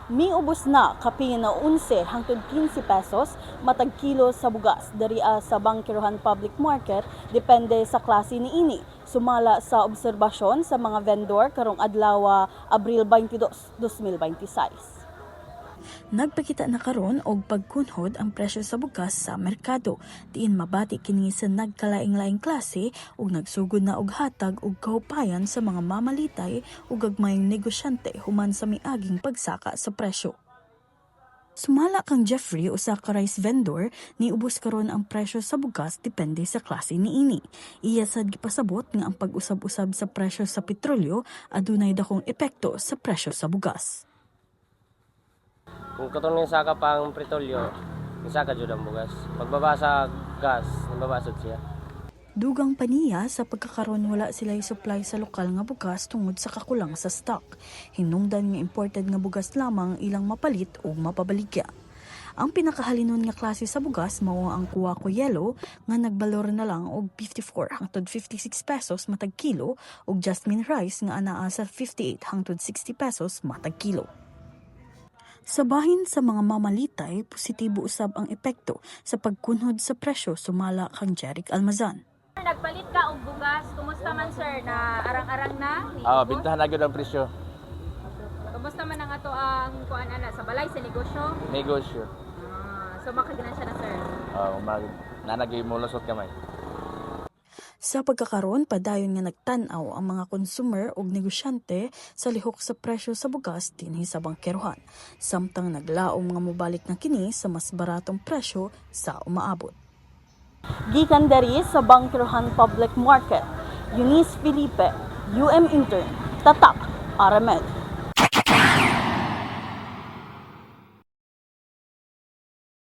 Miubos na kapin na 11 hangtod 15 pesos matag kilo sa bugas diriha sa Bangkerohan Public Market, depende sa klase niini. Sumala sa obserbasyon sa mga vendor karong adlaw, Abril 22, 2026. Nagpakita na karon og pagkunhod ang presyo sa bugas sa merkado. Diin mabati kini sa nagkalaing-laing klase ug nagsugod na og hatag og kahupayan sa mga mamalitay ug gagmayng negosyante human sa miaging pagsaka sa presyo. Sumala kang Jeffrey, usa ka rice vendor, niubos karon ang presyo sa bugas depende sa klase niini. Iya sad gipasabot nga ang pag-usab-usab sa presyo sa petrolyo adunay dakong epekto sa presyo sa bugas. Kung katong saka pang petrolyo, saka jud ang bugas. Pagbaba sa gas, nababa sad siya. Dugang pa niya, sa pagkakaron wala sila supply sa lokal nga bugas tungod sa kakulang sa stock. Hinungdan nga imported nga bugas lamang ilang mapalit o mapabaligya. Ang pinakahalinon nga klase sa bugas mao ang Kuwako Yellow nga nagbalor na lang og 54 hangtod 56 pesos matag kilo ug jasmine rice nga anaa sa 58 hangtod 60 pesos matag kilo. Sa bahin sa mga mamalitay, positibo usab ang epekto sa pagkunhod sa presyo, sumala kang Jeric Almazan. Nagpalit ka og bugas, kumusta man, sir, na arang-arang na? Ah, Niubos? Bintahan na gyud ang presyo. Kumusta man ang ato ang kuan ana sa balay, sa negosyo? Negosyo. Ah, so makaganansya na, sir? Ah, mag nanagay mo lusot kamay. Sa pagkakaroon, padayon nga nagtan-aw ang mga consumer ug negosyante sa lihok sa presyo sa bugas dinhi sa bangkerohan. Samtang naglaom nga mobalik na kini sa mas baratong presyo sa umaabot. Gikan diri sa Bangkerohan Public Market, Eunice Felipe, UM Intern, Tatak, RMN.